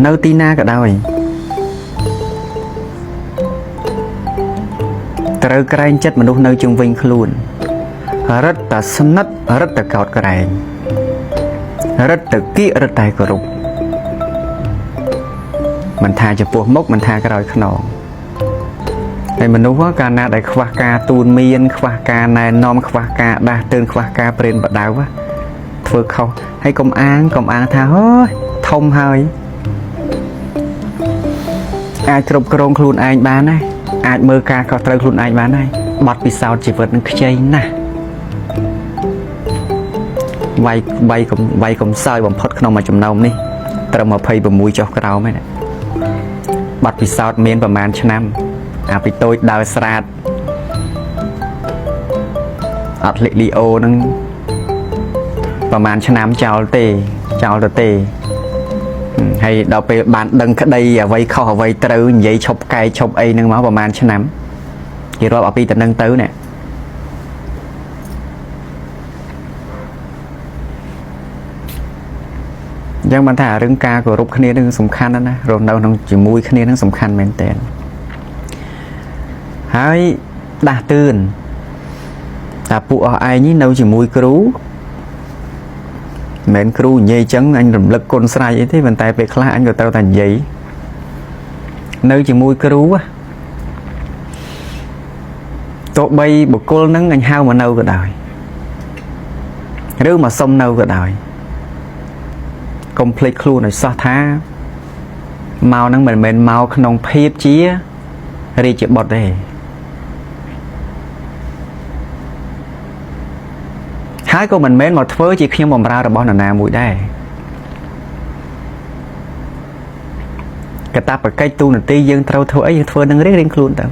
នៅទីណាក៏ដោយត្រូវក្រែងចិត្តមនុស្សនៅជុំវិញខ្លួនរឹតតែស្និទ្ធរឹតតែកោតក្រែងរឹតតែគៀករឹតតែគោរពមិនថាចំពោះមុខមិនថាក្រោយខ្នងហើយមនុស្សកាលណាដែលខ្វះការទូនមានខ្វះការណែនាំខ្វះការដាស់តឿនខ្វះការព្រេនបដៅធ្វើខុសហើយកុំអាងថាហូយធំហើយអាចគ្រប់គ្រងខ្លួនឯងបានណាអាចមើលការខុសត្រូវខ្លួនឯងបានហើយបတ်ពិសោធន៍ជីវិតនឹងខ្ចីណាស់វាយវាយកុំវាយកុំសើយបំផុតក្នុងមួយចំណោមនេះត្រឹម26ចុះក្រោមហ្នឹងបတ်ពិសោធន៍មានប្រហែលឆ្នាំអាពីតូចដើរស្រាតអត់លិលីអូនឹងប្រហែលឆ្នាំចោលទេចោលទៅទេហើយដល់ពេលបានដឹងក្តីអ្វីខុសអ្វីត្រូវនិយាយឈប់កែឈប់អីនឹងមកប្រហែលឆ្នាំគេរាប់ឲ្យពីតំណឹងទៅនេះអញ្ចឹងបានថារឿងការគោរពគ្នានឹងសំខាន់ណាស់ណារស់នៅក្នុងជាមួយគ្នានឹងសំខាន់មែនតើហើយដាស់តឿនតែពួកអស់ឯងនេះនៅជាមួយគ្រូមិនមែនគ្រូនិយាយចឹងអញរំលឹកគុណស្រ័យអីទេប៉ុន្តែពេលខ្លះអញក៏ត្រូវតែនិយាយនៅជាមួយគ្រូទោះបីបុគ្គលនឹងអញហៅមកនៅក៏ដោយឬមកសុំនៅក៏ដោយកុំភ្លេចខ្លួនឲ្យសោះថាមកនឹងមិនមែនមកក្នុងភាពជារាជបុត្រទេហើយក៏មិនមែនមកធ្វើជាខ្ញុំបម្រើរបស់នរណាមួយដែរកតបកិច្ចទូនាទីយើងត្រូវធ្វើអីយើងធ្វើនឹងរៀងៗខ្លួនទៅ